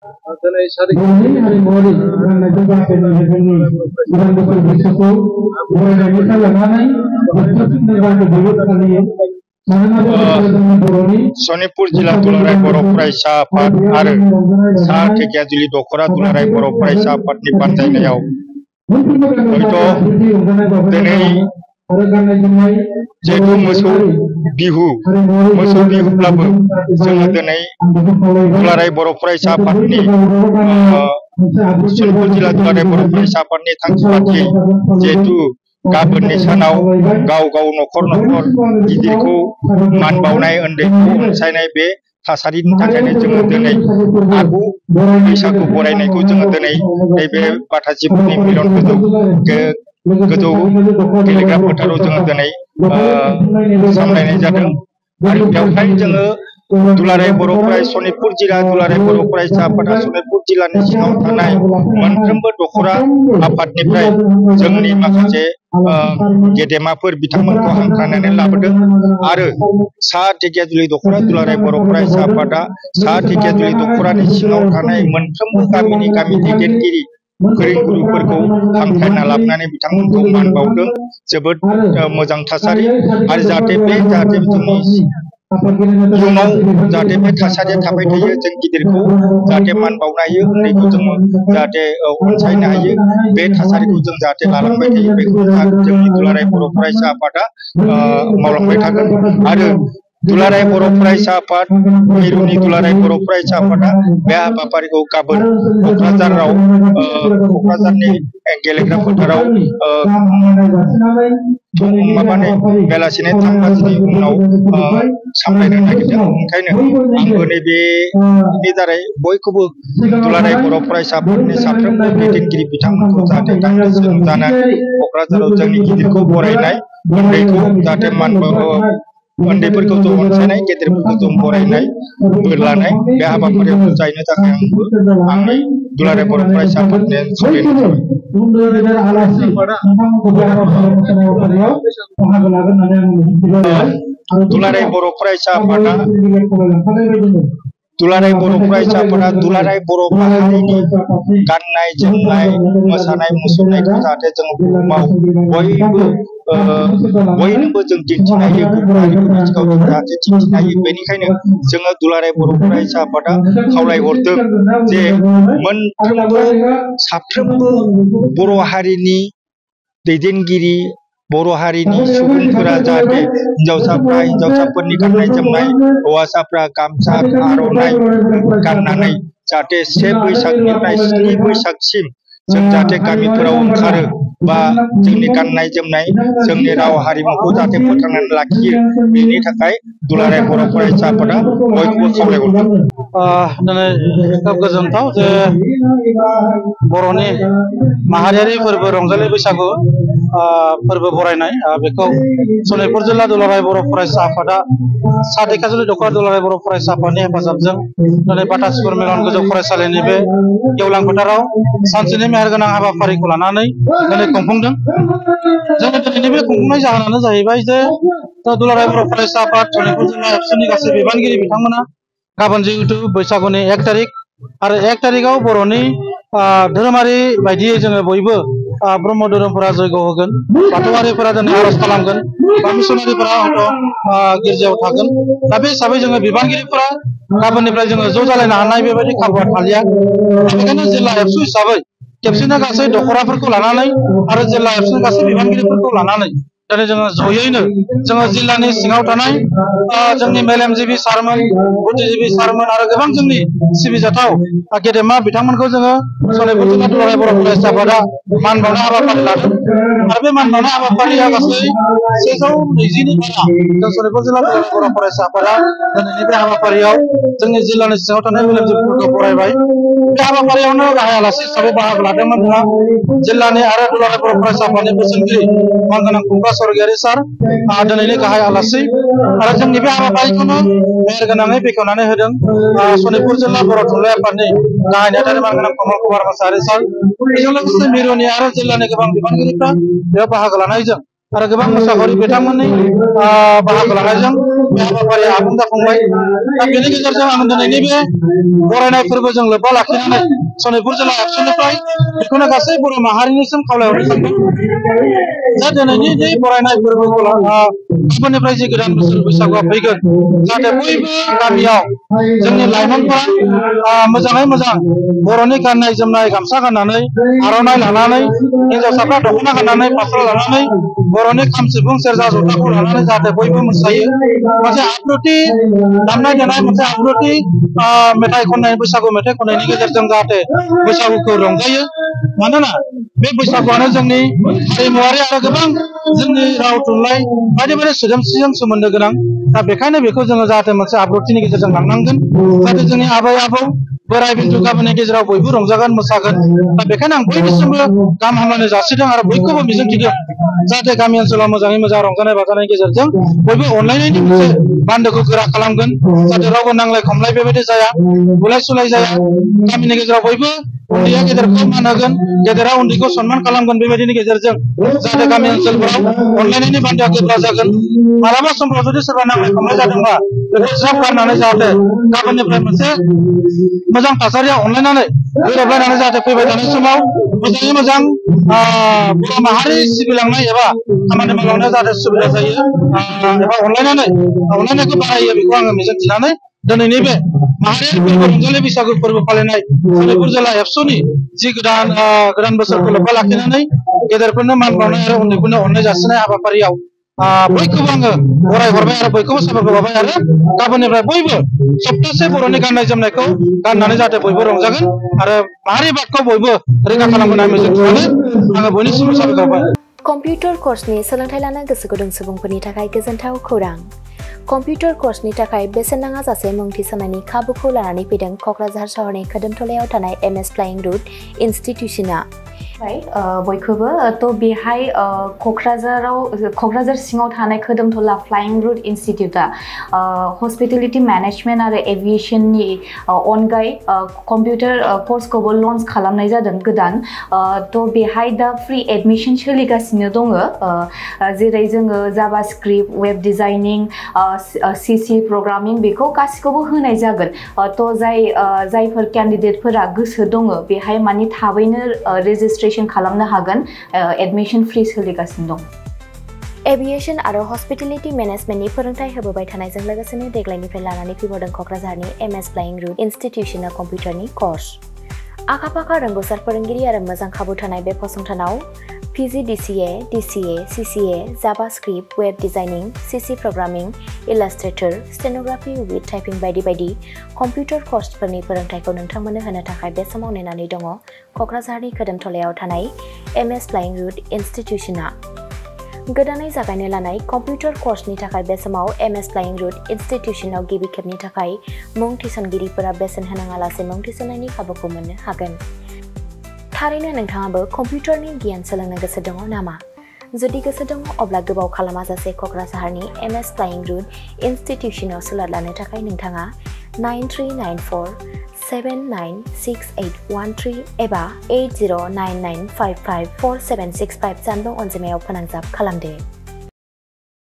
Bumi harimori karena juga penelitian bukan betul bersatu bukan bisa langsung betul dengan kebulut kalian. Sonipur Jila Dularай Boro Praisa Apat आरो सा धेकियाजुलि दखरा दुलाराय बर' फरायसा आफादनि बानजायनायाव हयथ' दिनै जिहेतु मोसौ बिहुब्लाबो जोङो दिनै दुलाराय बर' फरायसा आफादनि सनितपुर जिल्ला दुलाराय बर' फरायसा आफादनि थांखि बादियै जिहेतु गाबोननि सानाव गाव गाव न'खर गिदिरखौ मान बावनाय उन्दैखौ अनसायनाय बे थासारिनि थाखायनो जोङो दिनै आगु बैसागु बरायनायखौ जोङो दिनै नैबे बाथासिफोरनि मिलन गोजौ गेलेग्रा फोथाराव जोङो दिनै सामलायनाय जादों आरो बेवहाय जोङो दुलाराय बर' सनितपुर जिल्ला दुलाराय बर' फरायसा आफादा सनितपुर जिल्लानि सिङाव थानाय मोनफ्रोमबो दखरा आफादनिफ्राय जोंनि माखासे गेदेमाफोर बिथांमोनखौ हांख्रायनानै लाबोदों आरो सा धेकियाजुलि दखरा दुलाराय बर' फरायसा आफादा सा धेकियाजुलि दखरानि सिङाव थानाय मोनफ्रोमबो गामिनि गामि दैदेनगिरि फोरोंगुरुफोरखौ हांख्रायना लाबोनानै बिथांमोनखौ मान बावदों जोबोद मोजां थासारि आरो जाहाथे जोंनि इयुनाव जाहाथे बे थासारिया थाबाय थायो जों गिदिरखौ जाहाथे मान बावनो हायो उन्दैखौ जों जाहाथे अनसायनो हायो बे थासारिखौ जों जाहाथे लालांबाय थायो बेखौ जोंनि दुलाराय बर' फरायसा आफादा मावलांबाय थागोन आरो दुलाराय बर' फरायसा आफाद मिरुनि दुलाराय बर' फरायसा आफादा बे हाबाफारिखौ गाबोन क'क्राझारनि गेलेग्रा फोथाराव बेलासिनि 3 बाजिनि उनाव सामलायनो नागिरदों ओंखायनो आंबो नैबेनि दारै बयखौबो दुलाराय बर' फरायसा आफादनि साफ्रोमबो दैदेनगिरि बिथांमोनखौ जाहाथे थांनो जानानै क'क्राझाराव जोंनि गिदिरखौ बरायनाय उन्दैखौ जाहाथे मान उन्दैफोरखौ जों अनसायनाय गेदेरफोरखौ जों बरायनाय बोर लानाय बे हाबाफारियाव जायनो थाखाय आंबो आंनि दुलाराय बर' फरायसा आफादनि खावलायनाय दुलाराय बर' फरायसा आफादा दुलाराय बर' फरायसा आफादा दुलाराय बर' माहारिनि गाननाय जोमनाय मोसानाय मुसुरनायखौ जाहाथे जों बुहुमाव बयनोबो जों दिन्थिनो हायो गुबुन हारिफोरनि सिगाङाव जों जाहाथे दिन्थिनो हायो बेनिखायनो जोङो दुलाराय बर' फरायसा आफादा खावलायहरदों जे मोनफ्रोमबो साफ्रोमबो बर' हारिनि दैदेनगिरि बर' हारिनि सुबुंफोरा जाहाथे हिन्जावसाफोरनि गाननाय जोमनाय हौवासाफ्रा गामसा आर'नाइ गाननानै जाहाथे 1 बैसागनिफ्राय 7 बैसागसिम जों जाहाथे गामिफोराव ओंखारो बा जोंनि गाननाय जोमनाय जोंनि राव हारिमुखौ जाहाथे फोथांनानै लाखियो बेनि थाखाय दुलाराय बर' फरायसा आफादा बयखौबो खावलायहरदों दिनै खोब गोजोनथाव जे बर'नि माहारियारि फोरबो रंजालि बैसागु फोरबो बरायनाय बेखौ सनितपुर जिल्ला दुलाराय बर' फरायसा आफादा सा धेकियाजुलि दखरा दुलाराय बर' फरायसा आफादनि हेफाजाबजों दिनै बाथासिफोर मिलन गोजौ फरायसालिनि बे गेवलां फोथाराव सानसेनि मेहेरगोनां हाबाफारिखौ लानानै दिनै खुंफुंदों जोंनि दिनैनि बे खुंफुंनाय जाहोनानो जाहैबाय जे दुलाराय बर' फरायसा आफाद सनितपुर जिल्ला एबसुनि गासै बिबानगिरि बिथांमोना गाबोन जिहेतु बैसागुनि 1 तारिख आरो 1 तारिखआव बर'नि धोरोमारि बायदियै जोङो बयबो ब्रह्म धोरोमफोरा जयग होगोन बाथौआरिफोरा दिनै आर'ज खालामगोन बा मिसनारिफोरा हयथ' गिर्जायाव थागोन दा बे हिसाबै जोङो बिबानगिरिफोरा गाबोननिफ्राय जोङो ज' जालायनो हानाय बेबायदि खाबुआ थालिया बेनिखायनो जिल्ला एबसु हिसाबै खेबसेनो गासै दखराफोरखौ लानानै आरो जिल्ला एबसुनि गासै बिबानगिरिफोरखौ लानानै दिनै जोङो जयैनो जोङो जिल्लानि सिङाव थानाय जोंनि मेलेमजिबि सारमोन बुद्धिजिबि सारमोन आरो गोबां जोंनि सिबिजाथाव गेदेमा बिथांमोनखौ जोङो सनितपुर जिल्ला दुलाराय बर' फरायसा आफादा मान बावनाय हाबाफारि लादों आरो बे मान बावनाय हाबाफारिया गासै 120नि बारा जों सनितपुर जिल्ला दुलाराय बर' फरायसा आफादा दिनैनि बे हाबाफारियाव जोंनि जिल्लानि सिङाव थानाय मेलेमजिबिफोरखौ बरायबाय बे हाबाफारियावनो गाहाय आलासि हिसाबै बाहागो लादोंमोन जोंहा जिल्लानि आरो दुलाराय बर' फरायसा आफादनि बोसोनगिरि मानगोनां खुंग्रा स्वर्गीयारि सार दिनैनि गाहाय आलासि आरो जोंनि बे हाबाफारिखौनो मेहेरगोनाङै बेखेवनानै होदों सनितपुर जिल्ला बर' थुनलाइ आफादनि गाहाय नेहाथारि मानगोनां कमल कुमार मोसाहारि सार बेजों लोगोसे मिरुनि आरो जिल्लानि गोबां बिबानगिरिफ्रा बेयाव बाहागो लानायजों आरो गोबां मोसाखावरि बिथांमोननि बाहागो लानायजों बे हाबाफारिया आबुं जाफुंबाय दा बेनि गेजेरजों आं दिनैनि बे बरायनाय फोरबोजों लोब्बा लाखिनानै सनितपुर जिल्ला एबसुनिफ्राय बेखौनो गासै बर' माहारिनिसिम खावलायहरनो सानदों जे दिनैनि जे बरायनाय फोरबोखौ गाबोननिफ्राय जे गोदान बोसोर बैसागुआ फैगोन जाहाथे बयबो गामियाव जोंनि लाइमोनफोरा मोजाङै मोजां बर'नि गाननाय जोमनाय गामसा गाननानै आर'नाइ लानानै हिन्जावसाफ्रा दख'ना गाननानै फास्रा लानानै बर'नि खाम सिफुं सेरजा जथाखौ लानानै जाहाथे बयबो मोसायो मोनसे आब्रुथि दामनाय देनाय मोनसे आब्रुथि मेथाइ खननाय बैसागु मेथाइ खननायनि गेजेरजों जाहाथे बैसागुखौ रंजायो मानोना बे बैसागुआनो जोंनि हारिमुवारि आरो गोबां जोंनि राव थुनलाइ बायदि बायदि सोदोमस्रिजों सोमोन्दो गोनां दा बेखायनो बेखौ जोङो जाहाथे मोनसे आब्रुथिनि गेजेरजों लांनांगोन जाहाथे जोंनि आबै आबौ बोराय बेन्थ' गामिनि गेजेराव बयबो रंजागोन मोसागोन दा बेखायनो आं बयनिसिमबो गाहाम हामलायनाय जासिदों आरो बयखौबो मिजिंथिदों जाहाथे गामि ओनसोलाव मोजाङै मोजां रंजानाय बाजानायनि गेजेरजों बयबो अनलायनायनि मोनसे बान्दोखौ गोरा खालामगोन जाहाथे रावबो नांलाय खमलाय बेबायदि जाया बुलाय सुलाय जाया गामिनि गेजेराव बयबो उन्दैया गेदेरखौ मान होगोन गेदेरा उन्दैखौ सनमान खालामगोन बेबायदिनि गेजेरजों जाहाथे गामि ओनसोलफोराव अनलायनायनि बान्दोआ गोब्रा जागोन मालाबा समफ्राव जुदि सोरबा नांलाय खमलाय जादोंबा बेखौ ज्राब गारनानै जाहाथे गाबोननिफ्राय मोनसे मोजां थासारियाव अनलायनानै गोरोबलायनानै जाहाथे फैबाय थानाय समाव मोजाङै मोजां बर' माहारि सिबिलांनाय एबा खामानि मावलांनायाव जाहाथे सुबिदा जायो एबा अनलायनायखौ बारायो बेखौ आङो मिजिंथिनानै दिनैनि बे माहारियारि फोरबो रंजालि बैसागु फोरबो फालिनाय सनितपुर जिल्ला एबसुनि जि गोदान बोसोरखौ लोब्बा लाखिनानै गेदेरफोरनो मान बावनाय आरो उन्दैफोरनो अननाय जासिनाय हाबाफारियाव बयखौबो आङो बरायहरबाय आरो बयखौबो साबायखर बावबाय आरो गाबोननिफ्राय बयबो सप्तासे बर'नि गाननाय जोमनायखौ गाननानै जाहाथे बयबो रंजागोन आरो माहारि बादखौ बयबो रैखा खालामगोन होनना मिजिंथिनानै आङो बयनिसिमबो साबायखर बावबाय। कम्पिउटार कर्सनि सोलोंथाइ लानो गोसो गुदुं सुबुंफोरनि थाखाय गोजोनथाव खौरां। कम्पिउटार कर्सनि थाखाय बेसेन नाङा जासे मुं थिसननायनि खाबुखौ लानानै फैदों क'क्राझार सहरनि खोदोमथलायाव थानाय MS फ्लाइं रुट इनस्टिट्यूशना। बयखौबो थ' बेहाय क'क्राझार सिङाव थानाय खोदोमथला फ्लाइं रुट इनस्टिट्यूटा हस्पिटेलिटी मेनेजमेन्ट आरो एभिएशननि अनगायै कम्पिउटार कर्सखौबो लन्च खालामनाय जादों गोदान थ' बेहाय दा फ्रि एडमिशन सोलिगासिनो दङ जेरै जोङो JavaScript web designing CC programming बेखौ गासिखौबो होनाय जागोन थ' जायफोर केन्डिडेटफोरा गोसो दङ बेहाय माने थाबैनो रेजिस्ट्रेशन खालामनो हागोन एडमिशन फ्रि सोलिगासिनो दं। एभिएशन आरो हस्पिटेलिटी मेनेजमेन्टनि फोरोंथाय होबोबाय थानायजों लोगोसेनो देग्लायनिफ्राय लानानै फैबावदों क'क्राझारनि MS फ्लाइं रुट इनस्टिट्यूशना कम्पिउटारनि कर्स। आखा-फाखा रोंग'सार फोरोंगिरि आरो मोजां खाबु थानाय बे फसंथानाव PGDCA, DCA, CCA, JavaScript, web designing, CC programming, illustrator, stenography with typing बायदि बायदि कम्पिउटार कर्सफोरनि फोरोंथायखौ नोंथांमोननो होनो थाखाय बे समाव नेनानै दङ क'क्राझारनि खोदोमथलायाव थानाय MS फ्लाइं रुट इनस्टिट्यूशना। गोदानै जागायनो लानाय कम्पिउटार कर्सनि थाखाय बे समाव MS फ्लाइं रुट इनस्टिट्यूशनाव गिबि खेबनि थाखाय मुं थिसनगिरिफोरा बेसेन होनाङालासे मुं थिसननायनि खाबुखौ मोननो हागोन। थारैनो नोंथाङाबो कम्पिउटारनि गियान सोलोंनो गोसो दङ नामा? जुदि गोसो दङ अब्ला गोबाव खालामाजासे क'क्राझारनि MS फ्लाइं रुट इनस्टिट्यूशनाव सोलों लानो थाखाय नोंथाङा 9394796813 एबा 8099554765 जानबुं अनजिमायाव फोनांजाब खालामदो।